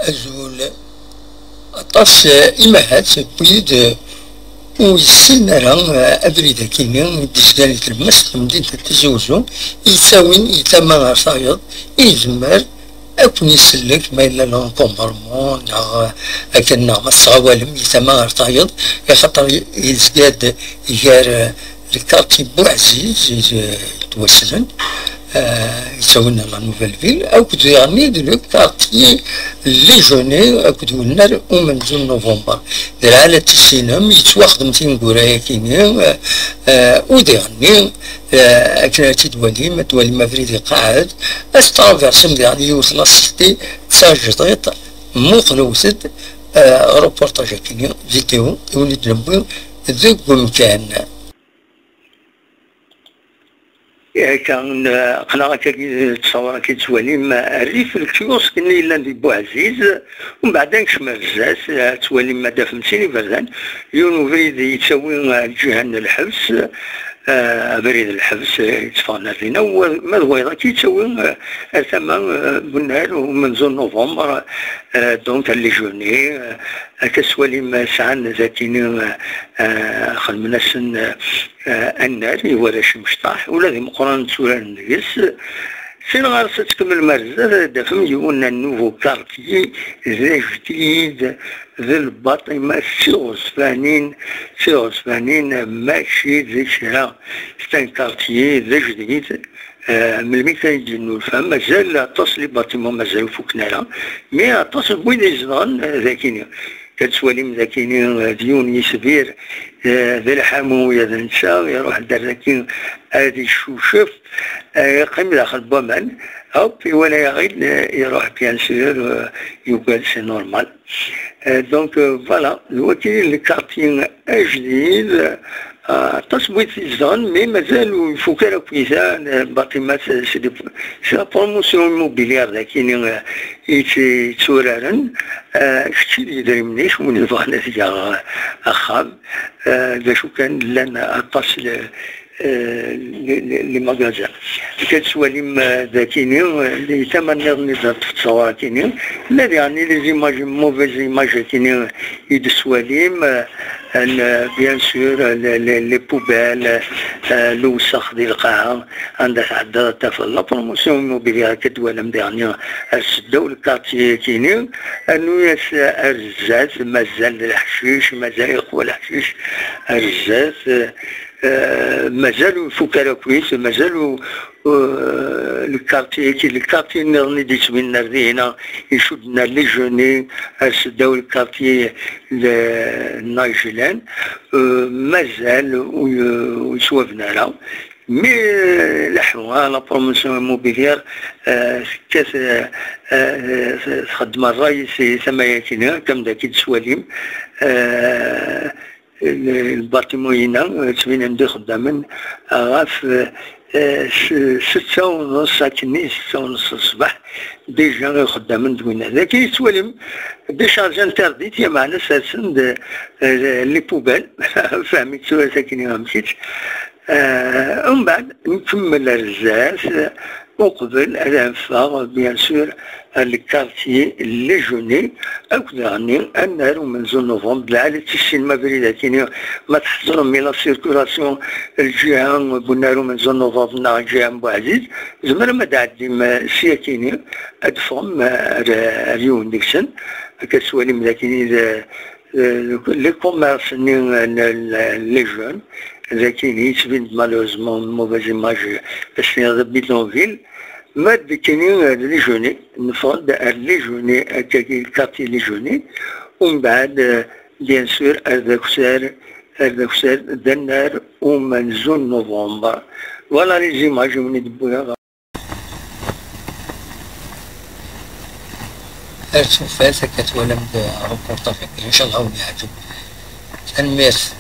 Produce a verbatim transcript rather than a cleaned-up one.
Azul. Aṭas, eh, imahat, wid, eh, ur yessin ara, eh, abrid-agi-nni i d-izgan di tlemmast n temdint n Tizi Uzzu, yettawin i tama ɣer tayeḍ, izmer ad ken-isellek ma yella l'encombrement neɣ, eh, akken neɣ ma tɣawalem i tama ɣer tayeḍ, axaṭer yezga-d gar, eh, lkarti Buɛziz, eh, yettwassnen, eh, yettawin la Nouvelle Ville, akked diɣenni d le quartier Légionnais, akked wennar umenzu n November. D lɛala tissinem, yettwaxdem tineggura-yagi-nni, eh, eh, u diɣenni, eh, akken ad tt-id-twalim, ad twalim abrid iqaɛed, ad traversem diɣen yiwet la cité d tajdiṭ, muqlet-d, eh, reportage-agi-nni, vidéo, i wen-id-newwi deg umkan. Akka, n-, aql-aɣ akka, ttṣawar akka, tettwalim, eh, rrif n lkiusk-nni yellan di Buɛziz, umbeɛd ad nekcem ar zdat, eh, tettwalim ad tafem sin iberdan, yiwen ubrid yettawi, eh, lǧiha n lḥebs, eh, abrid n lḥebs, eh, yetteffɣen ar dinna, u ma d wayeḍ akka yettawi, eh, ar tama, eh, bunnar umenzu n November, eh, donc, les jeunes, eh, akka tettwalim, eh, sɛan dagi-nni, eh, eh, xedmen-asen, eh, eh, annar i warrac imecṭaḥ, ula d imeqqranen tturaren deg-s. Sin ɣer-s ad tkemmlem ar zdat, ad d-tafem yiwen n nouveau quartier d ajdid, d lbaṭima d tiɣezfanin, d tiɣezfanin, mačči d kra. C'est un quartier d ajdid. Eh, melmi kan i d-yennulfa, mazal aṭas n les bâtiments mazal ur fuken ara, mais aṭas n wid izedɣen, eh, dagi-nni. Ad tettwalim dagi-nni, eh, d yiwen yisbir, eh, d lḥamu, ya d netta, iruḥ-d ar dagi ad icucef, eh, yeqqim daxel n waman, hop, iwala yaɣ-id, eh, iruḥ, bien sûr, eh, yugad, c'est normal. Eh, donc, eh, voilà, d wagi le quartier ajdid, eh, aṭas n wid izedɣen, mais mazal ur ifuk ara akk, eh, lbaṭima, c'est, c'est des, c'est la promotion immobilière dagi-nni, eh, i tt-, i tturaren, eh, kečč d yidrimen-ik, win yebɣan ad yaɣ, eh, axxam, eh, d acu kan, llan aṭas le, eh, les, les, les magasins. Akka tettwalim, eh, dagi-nni, eh, di tama nniḍen i d-teṭṭef ttṣawar-agi-nni, tella diɣen les images, mauvaises images-agi-nni i d-tettwalim, eh, n, eh, bien sûr, eh, les, les, les poubelles, eh, lewsex di lqaɛa, anda tɛeddaḍ ad tafeḍ la promotion immobilière akka twalam diɣen ar seddaw lkartier-agi-nni, rnu-yas ar zdat, mazal d leḥcic, mazal iqwa leḥcic ar zdat, eh, mazal ur ifuk ara akk-is, mazal ur, eh, lkartier-agi, lkartier nniḍen i d-yettbinen ar dihina, icudden ar les jeunes, ar seddaw lkartier n Najilan, eh, mazal ur, ur yettwabna ara. Mais, eh, leḥwa, la promotion immobilière, eh, tekkat, eh, eh, txeddem ṛṛay-is i tama-agi-nni, akka am dagi d-tettwalim, eh, l-, lbaṭimu-ina, eh, ttbinen-d ixeddamen ɣef, eh, s-, setta u nṣeṣ akkenni, setta u nṣeṣ ṣṣbeḥ, déjà ixeddamen d winna. Dagi tettwalim décharge interdite, yeɛni sersen-d, eh, les poubelles, fehmi tura sakkin amek-itt. Eh, umbeɛd nkemmel ar zdat, uqbel ad neffeɣ, bien sûr, ar le quartier Légionnais, akk daɣenni annar umenzu n Novembre, d lɛali tissinem abrid-agi-nni, ma tḥeṣrem i la circulation, lǧiha n unnar umenzu n Novembre neɣ lǧiha n Buɛziz, tzemrem ad tɛeddim, eh, syakini, ad teffɣem, eh, ar, ar yiwen deg-sen, akka tettwalim d akini d, eh, les commerces-nni n, n, les jeunes, d akini yettbin-d malheureusement mauvaise image, ad s-niniɣ d bidonville, ma d akini, eh, d les jeunes, neffeɣ-d ar les jeunes, akkagi, quartier les jeunes, umbeɛd, eh, bien sûr, ar d akessar, ar d akessar d annar umenzu n Novembre. Voilà les images i wen-id-wwiɣ. Ar tufat akka twalam-d reportage-agi, inchallah ad wen-yeɛǧeb. Tanemmirt.